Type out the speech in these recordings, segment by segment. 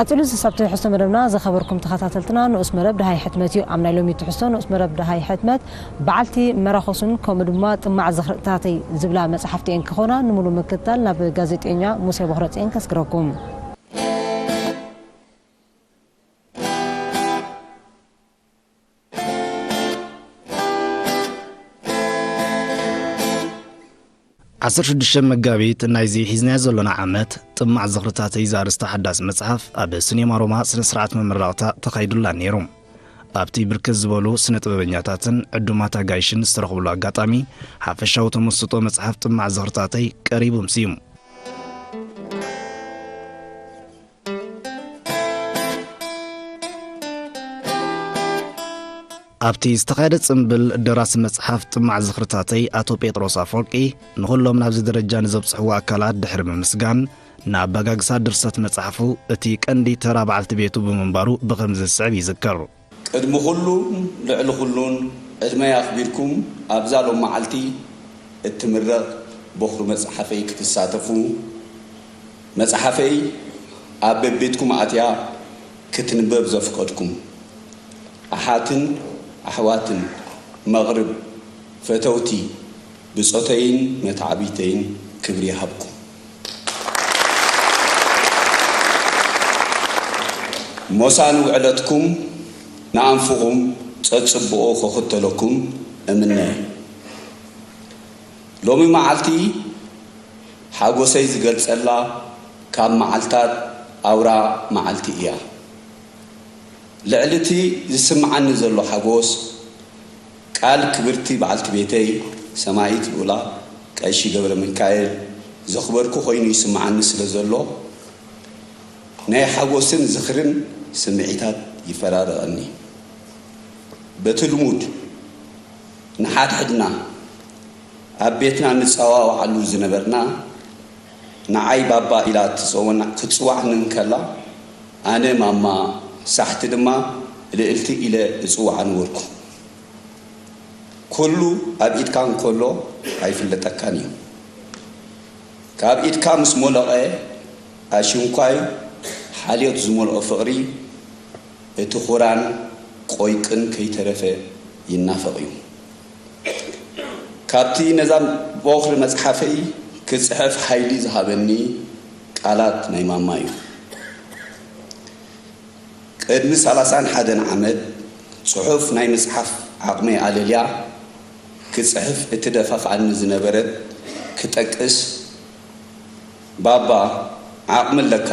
ቀጺሉ ዝሳብ ትሕዝቶ መደብና ዝኸበርኩም ተኸታተልትና ንኡስ መደብ ደሃይ ሕትመት እዩ። ኣብ ናይ ሎሚ ትሕዝቶ ንኡስ መደብ ደሃይ ሕትመት በዓልቲ መራኸሱን ከምኡ ድማ ጥማዕ ዝኽርታተይ ዝብላ መጽሓፍቲ እየን ክኾና። ንምሉ ምክትታል ናብ ጋዜጠኛ ሙሴ ቦኽረጽዮን ከስግረኩም። ዓሰርተ ሽዱሽተ መጋቢት ናይዚ ሒዝናዮ ዘሎና ዓመት ጥማዕ ዝኽርታተይ ዘርእስታ ሓዳስ መጽሓፍ ኣብ ሲኔማ ሮማ ስነ ስርዓት መመረቕታ ተኻይዱላ ነይሩ። ኣብቲ ብርክት ዝበሉ ስነ ጥበበኛታትን ዕዱማት ኣጋይሽን ዝተረኽብሉ ኣጋጣሚ ሓፈሻዊ ተመስጦ መጽሓፍ ጥማዕ ዝኽርታተይ ቀሪቡ ምስዩ። ኣብቲ ዝተኻየደ ጽምብል ደራሲ መጽሓፍ ጥማዕ ዝኽርታተይ ኣቶ ጴጥሮስ ኣፈወርቂ ንኹሎም ናብዚ ደረጃ ንዘብጽሕዎ ኣካላት ድሕሪ ምምስጋን ንኣበጋግሳ ድርሰት መጽሓፉ እቲ ቀንዲ ተራ በዓልቲ ቤቱ ብምንባሩ ብኸምዚ ዝስዕብ ይዝከር። ቅድሚ ኩሉን ልዕሊ ኩሉን ዕድመይ ኣኽቢርኩም ኣብዛ ሎም መዓልቲ እትምረቕ ቦኽሪ መጽሓፈይ ክትሳተፉ መጽሓፈይ ኣብ በቤትኩም ኣትያ ክትንበብ ዘፍቀድኩም ኣሓትን ኣሕዋትን መቕርብ ፈተውቲ ብጾተይን መታዕቢተይን ክብሪ ይሃብኩም። ሞሳን ውዕለትኩም ንኣንፍኹም ጸጽብኦ ክኽተለኩም እምነ። ሎሚ መዓልቲ ሓጎሰይ ዝገልጸላ ካብ መዓልታት ኣውራ መዓልቲ እያ። ልዕሊ እቲ ዝስምዓኒ ዘሎ ሓጎስ፣ ቃል ክብርቲ በዓልቲ ቤተይ ሰማይት ልኡላ ቀሺ ገብረ ሚካኤል ዘኽበርኩ ኮይኑ ይስምዓኒ ስለ ዘሎ፣ ናይ ሓጎስን ዝኽርን ስምዒታት ይፈራረቐኒ። በቲ ልሙድ ንሓድሕድና ኣብ ቤትና ንጸዋወዓሉ ዝነበርና፣ ንዓይ ባባ ኢላ ትጸወና-፣ ክትጽዋዕኒ እንከላ፣ ኣነ ማማ፣ ሳሕቲ ድማ ልእልቲ ኢለ እጽውዓ ነበርኩ። ኩሉ ኣብ ኢድካ እንከሎ ኣይፍለጠካን እዩ። ካብ ኢድካ ምስ ሞለቐ፣ ኣሽንኳይ ሓልዮት ዝመልኦ ፍቕሪ፣ እቲ ኹራን ቆይቅን ከይተረፈ ይናፈቕ እዩ። ካብቲ ነዛ ቦኽሪ መጽሓፈይ ክጽሕፍ ሓይሊ ዝሃበኒ ቃላት ናይ ማማ እዩ። ቅድሚ ሰላሳን ሓደን ዓመት ጽሑፍ ናይ ምጽሓፍ ዓቕመይ ኣለልያ ክጽሕፍ እትደፋፍኣኒ ዝነበረት ክጠቅስ፣ ባባ፣ ዓቕሚ ኣለካ፣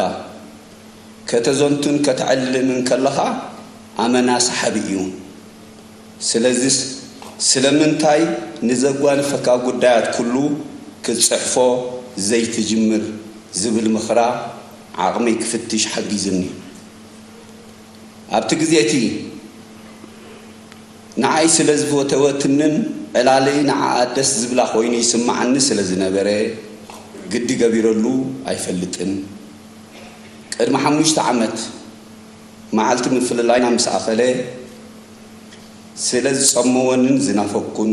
ከተዘንቱን ከተዕልልን እንከለኻ ኣመና ሰሓቢ እዩ። ስለዚስ ስለምንታይ ንዘጓንፈካ ጉዳያት ኩሉ ክትጽሕፎ ዘይትጅምር ዝብል ምኽራ ዓቕመይ ክፍትሽ ሓጊዙኒ። ኣብቲ ግዜ እቲ ንዓይ ስለ ዝፈተወትንን ዕላለይ ንዓኣ ደስ ዝብላ ኮይኑ ይስምዓኒ ስለ ዝነበረ ግዲ ገቢረሉ ኣይፈልጥን። ቅድሚ ሓሙሽተ ዓመት መዓልቲ ምፍልላይና ምስ ኣኸለ ስለ ዝጸመወንን ዝናፈኩን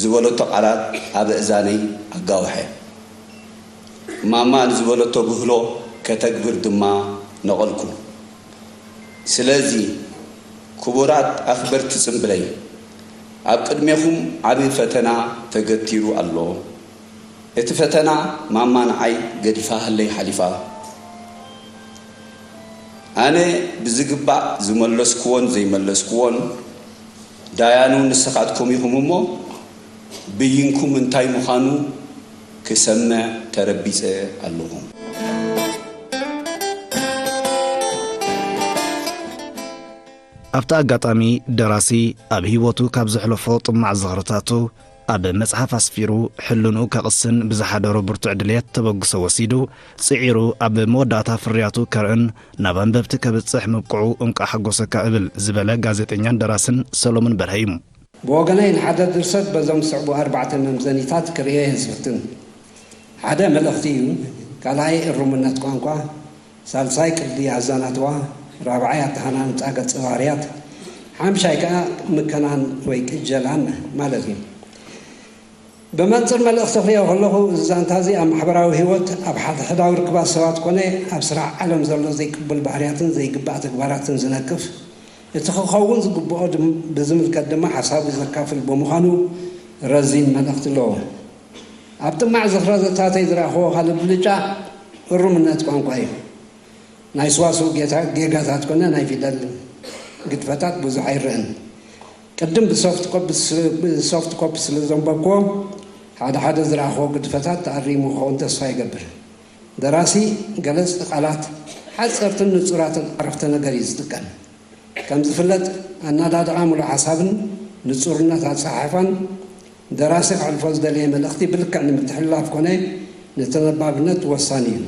ዝበለቶ ቃላት ኣብ ኣእዛነይ ኣጋውሐ። ማማ ንዝበለቶ ብህሎ ከተግብር ድማ ነቐልኩ። ስለዚ ክቡራት ኣኽበርቲ ጽምብለይ፣ ኣብ ቅድሜኹም ዓቢ ፈተና ተገቲሩ ኣሎ። እቲ ፈተና ማማ ንዓይ ገዲፋ ሃለይ ሓሊፋ። ኣነ ብዝግባእ ዝመለስክዎን ዘይመለስክዎን ዳያኑ ንስኻትኩም ኢኹም እሞ፣ ብይንኩም እንታይ ምዃኑ ክሰምዕ ተረቢጸ ኣለኹ። ኣብቲ ኣጋጣሚ ደራሲ ኣብ ህይወቱ ካብ ዘሕለፎ ጥማዕ ዝኽርታቱ ኣብ መጽሓፍ ኣስፊሩ፣ ሕልንኡ ከቕስን ብዝሓደሮ ብርቱዕ ድልየት ተበግሶ ወሲዱ፣ ጽዒሩ ኣብ መወዳእታ ፍርያቱ ከርእን ናብ ኣንበብቲ ከብጽሕ ምብቅዑ እንቋዕ ሓጎሰካ እብል ዝበለ ጋዜጠኛን ደራስን ሰሎሞን በርሀ እዩ። ብወገነይ ንሓደ ድርሰት በዞም ዝስዕቡ ኣርባዕተ መምዘኒታት ክርእዮ እየ ዝፍትን። ሓደ መልእኽቲ እዩ፣ ካልኣይ እሩምነት ቋንቋ፣ ሳልሳይ ቅዲ ኣዛናትዋ፣ ራብዓይ ኣተሃናንጻ ገጸ ባህርያት፣ ሓምሻይ ከኣ ምከናን ወይ ቅጀላን ማለት እዩ። ብመንጽር መልእኽቲ ክሪኦ ከለኹ፣ እዚ ዛንታ እዚ ኣብ ማሕበራዊ ህይወት፣ ኣብ ሓድሕዳዊ ርክባት ሰባት ኮነ ኣብ ስራሕ ዓለም ዘሎ ዘይቅቡል ባህርያትን ዘይግባእ ተግባራትን ዝነቅፍ፣ እቲ ክኸውን ዝግብኦ ድም-፣ ብዝምልከት ድማ ሓሳቡ ዘካፍል ብምዃኑ ረዚን መልእኽቲ ኣለዎ። ኣብ ጥማዕ ዝኽሪ ዘታተይ ዝረኣኽዎ ካልእ ብልጫ እሩምነት ቋንቋ እዩ። ናይ ስዋስው ጌታ-፣ ጌጋታት ኮነ ናይ ፊደል ግድፈታት ብዙሕ ኣይረአን። ቅድም ብሶፍት ኮፒ ስ-፣ ብሶፍት ኮፒ ስለ ዘንበብክዎ፣ ሓደ ሓደ ዝረኣኽዎ ግድፈታት ተኣሪሙ ክኸውን ተስፋ ይገብር። ደራሲ ገለጽቲ ቃላት፣ ሓጸርትን ንጹራትን ዓረፍተ ነገር እዩ ዝጥቀም። ከም ዝፍለጥ፣ ኣናዳድቓ ምሉእ ሓሳብን ንጹርነት ኣጸሓሕፋን ደራሲ ከሕልፎ ዝደለየ መልእኽቲ ብልክዕ ንምትሕልላፍ ኮነ ንተነባብነት ወሳኒ እዩ።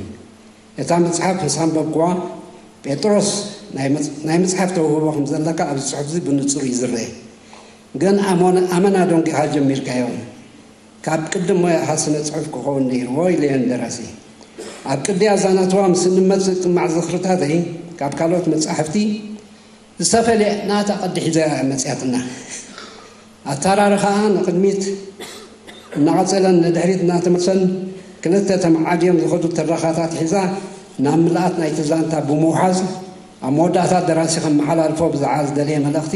እታ መጽሓፍ ምስ ኣንበብክዋ፣ ጴጥሮስ ናይ መጽ-፣ ናይ ምጽሓፍ ተውህቦ ከም ዘለካ ኣብዚ ጽሑፍ እዚ ብንጹር እዩ ዝረአ። ግን ኣሞን-፣ ኣመና ዶንጊኻ ጀሚርካዮ? ካብ ቅድም ሞያኻ ስነ ጽሑፍ ክኸውን ነይርዎ ኢለዮ ንደራሲ። ኣብ ቅድያ እዛ ናትዋ ምስ እንመጽእ ጥማዕ ዝኽርታተይ ካብ ካልኦት መጻሕፍቲ ዝተፈልየ ናታ ቅዲ ሒዛ እያ መጽያትና። ኣተራርኻኣ ንቕድሚት እናቐጸለን ንድሕሪት እናተመልሰን ክልተ ተመዓድዮም ዝኸዱ ትረኻታት ሒዛ ናብ ምልኣት ናይቲ ዛንታ ብምውሓዝ፣ ኣብ መወዳእታ ደራሲ ከመሓላልፎ ብዛዕባ ዝደለየ መልእኽቲ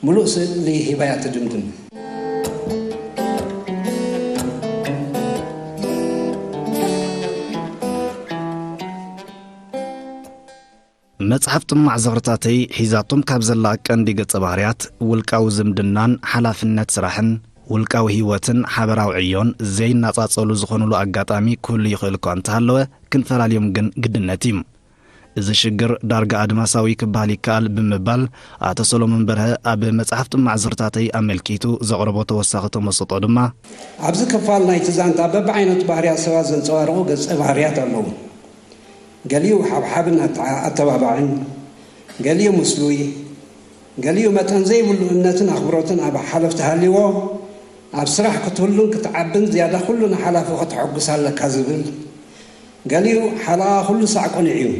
ምሉእ ስእሊ ሂባያ ትድምድም። መጽሓፍ ጥማዕ ዝኽርታተይ ሒዛቶም ካብ ዘላ ቀንዲ ገጸ ባህርያት፣ ውልቃዊ ዝምድናን ሓላፍነት ስራሕን፣ ውልቃዊ ህይወትን ሓበራዊ ዕዮን ዘይነጻጸሉ ዝኾኑሉ ኣጋጣሚ ክህሉ ይኽእል እኳ እንተሃለወ፣ ክንፈላልዮም ግን ግድነት እዩ። እዚ ሽግር ዳርጋ ኣድማሳዊ ክበሃል ይከኣል ብምባል ኣቶ ሰሎሞን በርሀ ኣብ መጽሓፍ ጥማዕ ዝኽርታተይ ኣመልኪቱ ዘቕረቦ ተወሳኺ ተመስጦ ድማ፣ ኣብዚ ክፋል ናይቲ ዛንታ በብዓይነቱ ባህርያት ሰባት ዘንጸባርቑ ገጸ ባህርያት ኣለዉ። ገሊኡ ሓብሓብን ኣተዓ-፣ ኣተባባዕን፣ ገሊኡ ምስሉይ፣ ገሊኡ መጠን ዘይብሉ እምነትን ኣኽብሮትን ኣብ ሓለፍቲ ሃልይዎ፣ ኣብ ስራሕ ክትህሉን ክትዓብን ዝያዳ ኩሉ ንሓላፊ ከተሐጉስ ኣለካ ዝብል፣ ገሊኡ ሓለቓ ኩሉ ሳዕ ቅኑዕ እዩ፣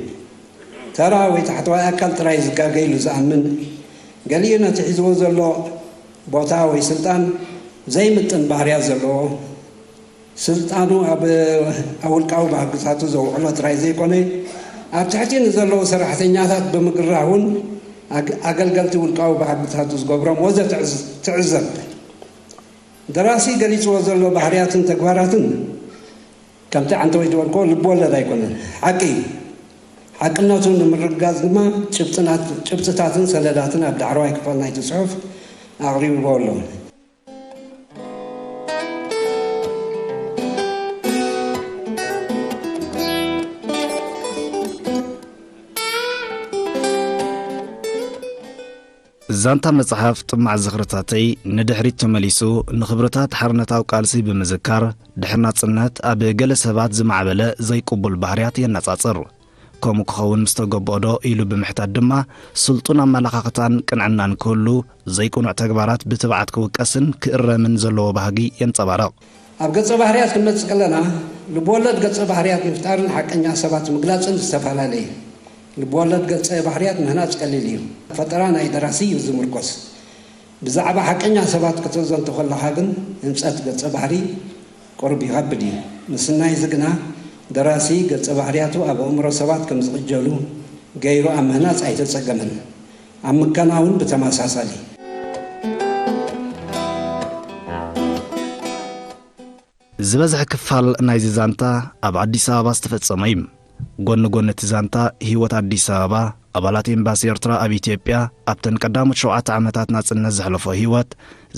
ተራ ወይ ታሕተዋይ ኣካል ጥራይ ዝጋገ ኢሉ ዝኣምን፣ ገሊኡ ነቲ ሒዝዎ ዘሎ ቦታ ወይ ስልጣን ዘይምጥን ባህርያት ዘለዎ፣ ስልጣኑ ኣብ፣ ኣብ ውልቃዊ ባህግታቱ ዘውዕሎ ጥራይ ዘይኮነ፣ ኣብ ትሕቲ ንዘለዉ ሰራሕተኛታት ብምግራህ እውን ኣግ-፣ ኣገልገልቲ ውልቃዊ ባህግታቱ ዝገብሮም ወዘተ ትዕዝ-፣ ትዕዘብ። ደራሲ ገሊጽዎ ዘሎ ባህርያትን ተግባራትን ከምቲ ዓንተወይ ዝበልክዎ ልብወለድ ኣይኮነን፣ ሓቂ እዩ። ሓቅነቱ ንምርግጋጽ ድማ ጭብጥናት-፣ ጭብጥታትን ሰነዳትን ኣብ ዳዕረዋይ ክፋል ናይቲ ጽሑፍ ኣቕሪብዎ ኣሎ። ዛንታ መጽሓፍ ጥማዕ ዝኽርታተይ ንድሕሪት ተመሊሱ፣ ንኽብርታት ሓርነታዊ ቃልሲ ብምዝካር፣ ድሕሪ ናጽነት ኣብ ገለ ሰባት ዝማዕበለ ዘይቅቡል ባህርያት የነጻጽር። ከምኡ ክኸውን ምስተገብኦ ዶ ኢሉ ብምሕታት ድማ፣ ስልጡን ኣመለኻኽታን ቅንዕናን ክህሉ፣ ዘይቅኑዕ ተግባራት ብትብዓት ክውቀስን ክእረምን ዘለዎ ባህጊ የንጸባርቕ። ኣብ ገጸ ባህርያት ክንመጽእ ከለና፣ ልብወለድ ገጸ ባህርያት ምፍጣርን ሓቀኛ ሰባት ምግላጽን ዝተፈላለየ እዩ። ልብወለድ ገጸ ባህርያት ምህናጽ ቀሊል እዩ። ፈጠራ ናይ ደራሲ እዩ ዝምርኮስ። ብዛዕባ ሓቀኛ ሰባት ከተዘንቱ ከለኻ ግን፣ ህንጸት ገጸ ባህሪ ቁሩብ ይኸብድ እዩ። ምስናይ እዚ ግና፣ ደራሲ ገጸ ባህርያቱ ኣብ ኣእምሮ ሰባት ከም ዝቕጀሉ ገይሩ ኣብ ምህናጽ ኣይተጸገመን። ኣብ ምከና እውን ብተመሳሳሊ። ዝበዝሐ ክፋል ናይዚ ዛንታ ኣብ ኣዲስ ኣበባ ዝተፈጸመ እዩ። ጎኒ ጎኒ እቲ ዛንታ፣ ህይወት ኣዲስ ኣበባ፣ ኣባላት ኤምባሲ ኤርትራ ኣብ ኢትዮጵያ፣ ኣብተን ቀዳሞት ሸውዓተ ዓመታት ናጽነት ዘሕለፎ ህይወት፣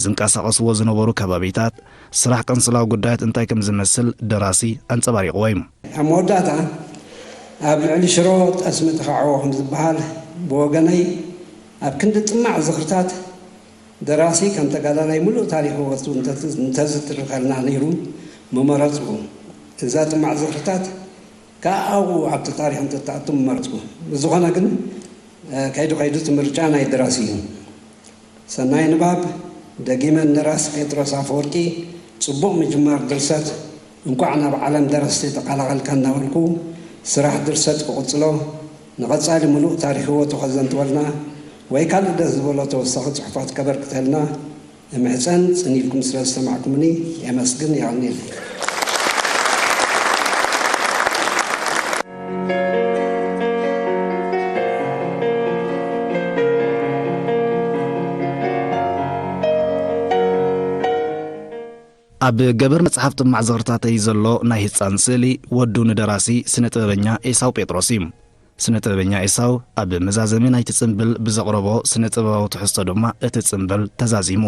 ዝንቀሳቐስዎ ዝነበሩ ከባቢታት፣ ስራሕ ቀንስላዊ ጉዳያት እንታይ ከም ዝመስል ደራሲ ኣንጸባሪቕዎ እዩ። ኣብ መወዳእታ፣ ኣብ ልዕሊ ሽሮ ጠስሚ ተኻዕዎ ከም ዝበሃል፣ ብወገነይ፣ ኣብ ክንዲ ጥማዕ ዝኽርታት፣ ደራሲ ከም ተጋዳላይ ምሉእ ታሪኽ ህይወቱ እንተ-፣ እንተዝትርከልና ነይሩ ምመረጽኩ። እዛ ጥማዕ ዝኽርታት ከኣ ኣብኡ ኣብቲ ታሪኽ እንተትኣቱ ምመረጽኩ። ብዝኾነ ግን፣ እ፣ ከይዱ ከይዱ እቲ ምርጫ ናይ ደራሲ እዩ። ሰናይ ንባብ። ደጊመ ንራስ ጴጥሮስ ኣፈወርቂ ጽቡቕ ምጅማር ድርሰት፣ እንቋዕ ናብ ዓለም ደረስቲ ተቐላቐልካ እናበልኩ፣ ስራሕ ድርሰት ክቕጽሎ፣ ንቐጻሊ ምሉእ ታሪኽ ህይወቱ ከዘንትወልና ወይ ካልእ ደስ ዝበሎ ተወሳኺ ጽሑፋት ከበርክተልና እምሕጸን ጽን ኢልኩም ስለ ዝሰማዕኩምኒ የመስግን፣ የቐንየለይ። ኣብ ገበር መጽሓፍ ጥማዕ ዝኽርታተይ ዘሎ ናይ ህጻን ስእሊ ወዱ ንደራሲ ስነ ጥበበኛ ኤሳው ጴጥሮስ እዩ። ስነ ጥበበኛ ኤሳው ኣብ መዛዘሚ ናይቲ ጽምብል ብዘቕረቦ ስነ ጥበባዊ ትሕዝቶ ድማ እቲ ጽምብል ተዛዚሙ።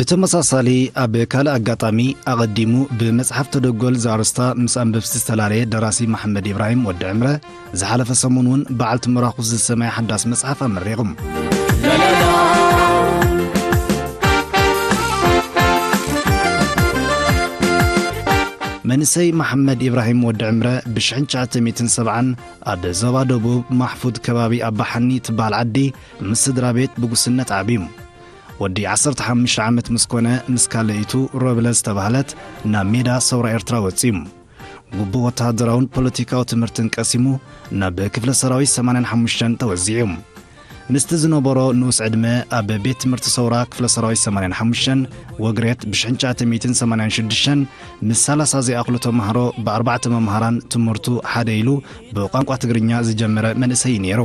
ብተመሳሳሊ፣ ኣብ ካልእ ኣጋጣሚ፣ ኣቐዲሙ ብመጽሓፍ ተደጎል ዘኣርስታ ምስ ኣንበብቲ ዝተላለየ ደራሲ መሓመድ ኢብራሂም ወዲ ዕምረ፣ ዝሓለፈ ሰሙን እውን በዓልቲ መራኹስ ዝሰመየ ሓዳስ መጽሓፍ ኣመሪቑ። መንእሰይ መሓመድ ኢብራሂም ወዲ ዕምረ ብሽሕን ትሽዓተ ሚእትን ሰብዓን ኣብ ዞባ ደቡብ ማሕፉድ ከባቢ ኣባሓኒ ትበሃል ዓዲ ምስ ስድራ ቤት ብጉስነት ዓብዩ። ወዲ ዓሰርተ ሓሙሽተ ዓመት ምስ ኮነ፣ ምስ ካልኣይቱ ሮብለ ዝተባህለት ናብ ሜዳ ሰውራ ኤርትራ ወጺኡ። ግቡእ ወተሃደራውን ፖለቲካዊ ትምህርትን ቀሲሙ፣ ናብ ክፍለ ሰራዊት ሰማንያን ሓሙሽተን ተወዚዑ። ምስቲ ዝነበሮ ንኡስ ዕድመ፣ ኣብ ቤት ትምህርቲ ሰውራ ክፍለ ሰራዊት ሰማንያን ሓሙሽተን፣ ወግሬት፣ ብሽሕን ትሽዓተ ሚእትን ሰማንያን ሽዱሽተን፣ ምስ ሰላሳ ዘይኣኽሉ ተማሃሮ ብኣርባዕተ መምሃራን ትምህርቱ ሓደ ኢሉ ብቋንቋ ትግርኛ ዝጀመረ መንእሰይ እዩ ነይሩ።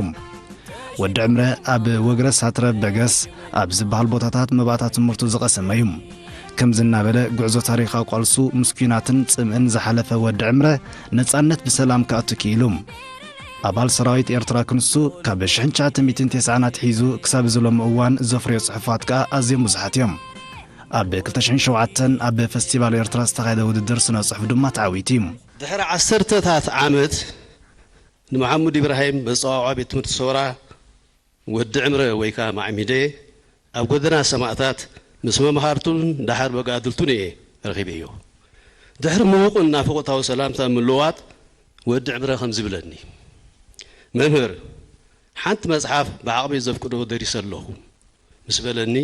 ወዲ ዕምረ ኣብ ወግረ ሳትረ በገስ ኣብ ዝበሃል ቦታታት መባእታ ትምህርቱ ዝቐሰመ እዩ። ከምዚ እናበለ ጉዕዞ ታሪኻዊ ቃልሱ ምስ ኲናትን ጽምእን ዝሓለፈ ወዲ ዕምረ፣ ነጻነት ብሰላም ክኣቱ ክኢሉ። ኣባል ሰራዊት ኤርትራ ክንሱ፣ ካብ ሽሕን ትሽዓተ ሚእትን ተስዓን ኣትሒዙ ክሳብ እዚ ሎሚ እዋን ዘፍረዮ ጽሑፋት ከኣ ኣዝዮም ብዙሓት እዮም። ኣብ ክልተ ሽሕን ሸውዓተን ኣብ ፈስቲቫል ኤርትራ ዝተኻየደ ውድድር ስነ ጽሑፍ ድማ ተዓዊቱ እዩ። ድሕሪ ዓሰርተታት ዓመት፣ ንመሓሙድ ኢብራሂም በጸዋውዖ ቤት ትምህርቲ ሰውራ ወዲ ዕምረ ወይ ከኣ ማዕሚደ ኣብ ጎደና ሰማእታት ምስ መምሃርቱን ደሓር መጋድልቱን እየ ረኺበዮ። ድሕሪ ምዉቕን ናፍቖታዊ ሰላምታ ምልውዋጥ፣ ወዲ ዕምረ ከምዚ ብለኒ፣ "መምህር፣ ሓንቲ መጽሓፍ ብዓቕመይ ዘፍቅዶ ደሪሰ ኣለኹ" ምስ በለኒ፣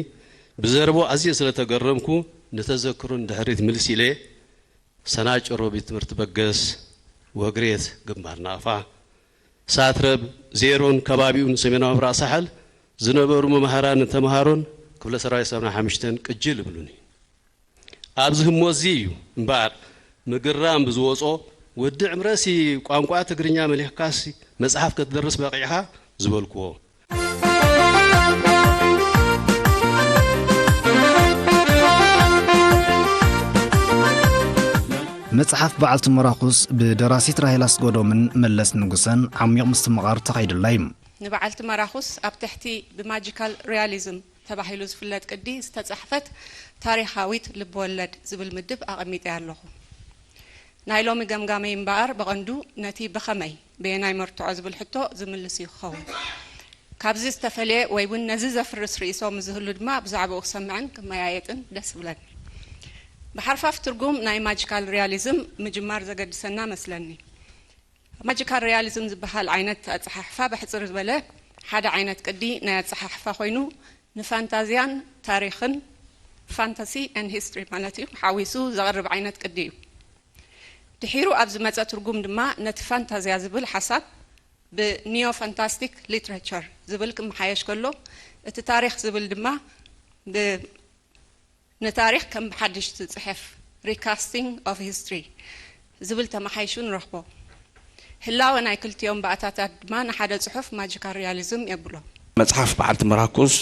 ብዘረብኡ ኣዝየ ስለ ተገረምኩ፣ ንተዘክሮ ንድሕሪት ምልስ ኢለ፣ ሰናጭሮ ቤት ትምህርቲ በገስ፣ ወግሬት ግንባር ናቕፋ፣ ሳትረብ፣ ዜሮን ከባቢኡን፣ ሰሜናዊ ምብራቕ ሳሕል ዝነበሩ መምሃራንን ተምሃሮን ክፍለ ሰራዊት ሰብዓን ሓሙሽተን ቅጅል ይብሉኒ። ኣብዚ ህሞት እዚ እዩ እምበኣር፣ ምግራም ብዝወጾ፣ "ወዲ ዕምረሲ ቋንቋ ትግርኛ መሊኽካሲ መጽሓፍ ክትደርስ በቒዕኻ?" ዝበልክዎ። መጽሓፍ በዓልቲ መራኹስ ብደራሲት ራሄል ኣስገዶምን መለስ ንጉሰን ዓሚቕ ምስትምቓር ተኻይዱላ እዩ። ንበዓልቲ መራኹስ ኣብ ትሕቲ ብማጂካል ሪያሊዝም ተባሂሉ ዝፍለጥ ቅዲ ዝተጻሕፈት ታሪኻዊት ልብወለድ ዝብል ምድብ ኣቐሚጠያ ኣለኹ። ናይ ሎሚ ገምጋመይ እምበኣር ብቐንዱ ነቲ ብኸመይ፣ በየናይ መርትዖ ዝብል ሕቶ ዝምልስ እዩ ክኸውን። ካብዚ ዝተፈልየ ወይ እውን ነዚ ዘፍርስ ርእይቶ ምስ ዝህሉ ድማ ብዛዕባኡ ክሰምዕን ክመያየጥን ደስ ይብለኒ። ብሓርፋፍ ትርጉም ናይ ማጂካል ሪያሊዝም ምጅማር ዘገድሰና መስለኒ። ማጂካል ሪያሊዝም ዝበሃል ዓይነት ኣጸሓሕፋ ብሕጽር ዝበለ ሓደ ዓይነት ቅዲ ናይ ኣጸሓሕፋ ኮይኑ ንፋንታዝያን ታሪኽን፣ ፋንታሲ ኤንድ ሂስትሪ ማለት እዩ፣ ሓዊሱ ዘቕርብ ዓይነት ቅዲ እዩ። ድሒሩ ኣብ ዝመጸ ትርጉም ድማ ነቲ ፋንታዝያ ዝብል ሓሳብ ብኒዮ ፋንታስቲክ ሊትሬቸር ዝብል ክመሓየሽ ከሎ፣ እቲ ታሪኽ ዝብል ድማ ብ-፣ ንታሪኽ ከም ብሓድሽ ዝጽሕፍ፣ ሪካስቲንግ ኦፍ ሂስትሪ ዝብል ተመሓይሹ ንረኽቦ። ህላወ ናይ ክልቲኦም ባእታታት ድማ ንሓደ ጽሑፍ ማጂካል ሪያሊዝም የብሎ። መጽሓፍ በዓልቲ መራኩስ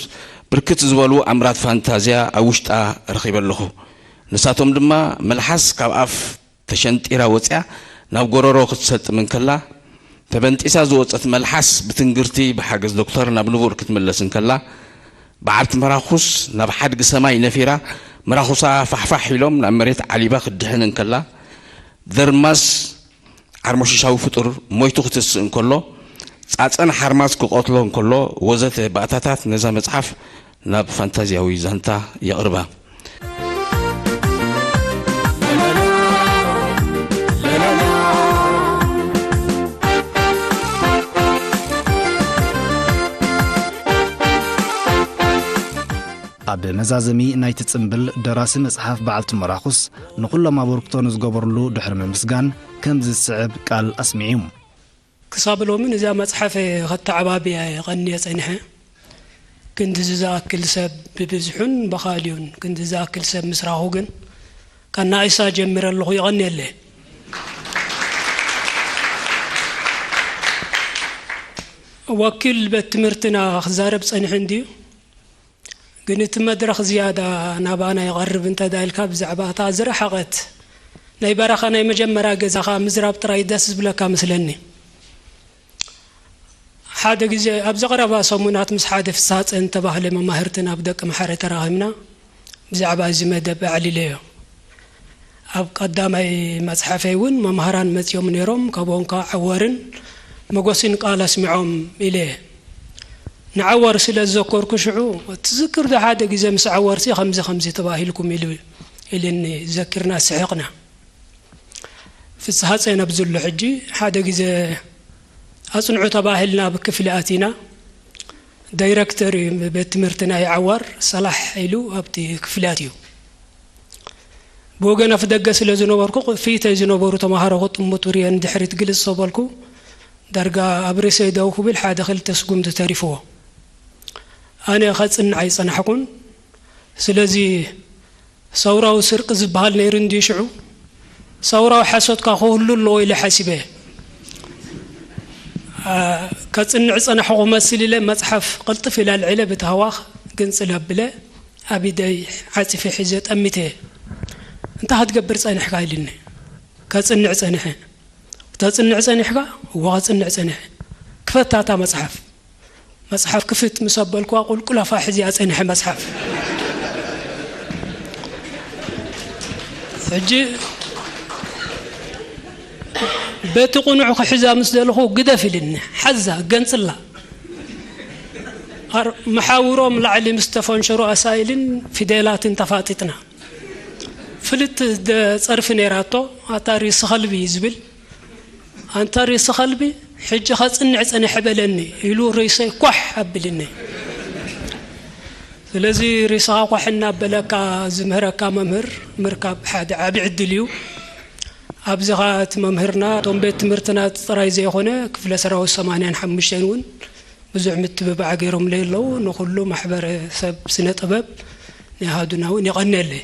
ብርክት ዝበሉ ኣምራት ፋንታዝያ ኣብ ውሽጣ ረኺበ ኣለኹ። ንሳቶም ድማ መልሓስ ካብ ኣፍ ተሸንጢራ ወጽያ ናብ ጎረሮ ክትሰጥም እንከላ፣ ተበንጢሳ ዝወጸት መልሓስ ብትንግርቲ ብሓገዝ ዶክተር ናብ ንቡር ክትምለስ እንከላ፣ በዓልቲ መራኹስ ናብ ሓድጊ ሰማይ ነፊራ፣ መራኹሳ ፋሕፋሕ ኢሎም ናብ መሬት ዓሊባ ክትድሕን እንከላ፣ ደርማስ ዓርሞሽሻዊ ፍጡር ሞይቱ ክትስእ እንከሎ፣ ጻጸን ሓርማዝ ክቐትሎ እንከሎ፣ ወዘተ ባእታታት ነዛ መጽሓፍ ናብ ፋንታዝያዊ ዛንታ የቕርባ። ኣብ መዛዘሚ ናይቲ ጽምብል፣ ደራሲ መጽሓፍ በዓልቲ መራኹስ ንኹሎም ኣበርክቶ ንዝገበርሉ ድሕሪ ምምስጋን፣ ከምዚ ዝስዕብ ቃል ኣስሚዑ። ክሳብ ሎሚ ነዛ መጽሓፈ ከተዓባብያ እየ ቀንየ ጸኒሐ። ክንድዚ ዝኣክል ሰብ ብብዝሑን ብኻልዩን ክንዲ ዝኣክል ሰብ ምስ ረኣኹ ግን፣ ካብ ናእሳ ጀሚረ ኣለኹ፣ የቐንየለይ። ወኪል ቤት ትምህርትና ክዛረብ ጸኒሑ እንድዩ። ግን እቲ መድረኽ ዝያዳ ናባና ይቐርብ እንተ ዳ ኢልካ፣ ብዛዕባ እታ ዝረሓቐት ናይ በረኻ ናይ መጀመርያ ገዛኻ ምዝራብ ጥራይ ደስ ዝብለካ መስለኒ። ሓደ ግዜ ኣብዚ ቀረባ ሰሙናት ምስ ሓደ ፍስሃፀ ዝተባህለ መማህርትን ኣብ ደቂ መሓረ ተራኺብና ብዛዕባ እዚ መደብ ኣዕሊለዮ። ኣብ ቀዳማይ መጽሓፈይ እውን መምሃራን መጺኦም ነይሮም፣ ካብኦም ከኣ ዓወርን መጎስን ቃል ኣስሚዖም ኢለ እየ። ንዓወር ስለ ዝዘከርኩ ሽዑ፣ "ትዝክር ዶ ሓደ ግዜ ምስ ዓወርሲ ከምዚ ከምዚ ተባሂልኩም?" ኢሉ፣ ኢሉኒ ዘኪርና ስሒቕና። ፍስሃ ጼን ኣብ ዘሎ ሕጂ ሓደ ግዜ ኣጽንዑ ተባሂልና ኣብ ክፍሊ ኣቲና፣ ዳይረክተር እዩ ቤት ትምህርቲ ናይ ዓዋር ሰላሕ ኢሉ ኣብቲ ክፍሊ ኣትዩ። ብወገን ኣፍደገ ስለ ዝነበርኩ፣ ቅድፊተይ ዝነበሩ ተማሃሮ ክጥምቱ ርእየ ንድሕሪት ግልጽ ተበልኩ። ዳርጋ ኣብ ርእሰይ ደው ክብል ሓደ ክልተ ስጉምቲ ተሪፍዎ። ኣነ ከጽንዕ ኣይጸናሕኩን። ስለዚ ሰውራዊ ስርቂ ዝበሃል ነይሩ እንድዩ ሽዑ? ሰውራዊ ሓሶትካ ክህሉ ኣለዎ ኢለ ሓሲበ። ኣ፣ ከጽንዕ ጸናሕኩ ክመስል ኢለ መጽሓፍ ቅልጥፍ ኢለ ኣልዒለ ብታህዋኽ ግንጽል ኣቢለ ኣብ ኢደይ ዓጺፈ ሒዘ ጠሚተ። "እንታይ ክትገብር ጸኒሕካ?" ኢሉኒ። "ከጽንዕ ጸኒሐ።" "ተጽንዕ ጸኒሕካ?" "እወ፣ ከጽንዕ ጸኒሐ።" "ክፈታ እታ መጽሓፍ።" መጽሓፍ ክፍት ምስ ኣበልኩዋ ቁልቁል ኣፋ ሒዝያ ጸኒሐ መጽሓፍ። ሕጂ በቲ ቁኑዕ ክሕዛ ምስ ደለኹ ግደፍ ኢልኒ፣ ሓዛ፣ ገንጽላ። ኣር-፣ መሓውሮም ላዕሊ ምስ ተፈንሸሩ ኣሳኢልን ፊደላትን ተፋጢጥና። ፍ-፣ ክልተ ደ- ጸርፊ ነይራቶ። ኣታ ርእሲ ከልቢ ዝብል፣ ኣንታ ርእሲ ከልቢ፣ ሕጂ ከጽንዕ ጽንሕ በለኒ ኢሉ ርእሰይ ኳሕ ኣብልኒ። ስለዚ ርእስኻ ኳሕ እናበለካ ዝምህረካ መምህር ምርካብ ሓደ ዓቢ ዕድል እዩ። ኣብዚ ኸኣ እቲ መምህርና እቶም ቤት ትምህርትና ጥራይ ዘይኮነ ክፍለ ሰራዊት ሰማንያን ሓሙሽተን እውን ብዙሕ ምትብባዕ ገይሮምለይ ኣለዉ። ንኹሉ ማሕበረሰብ ስነ ጥበብ ናይ ኣሃዱና እውን የቐንየለይ።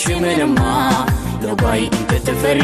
ሽመ ድማ ሎባይ እንተተፈሪ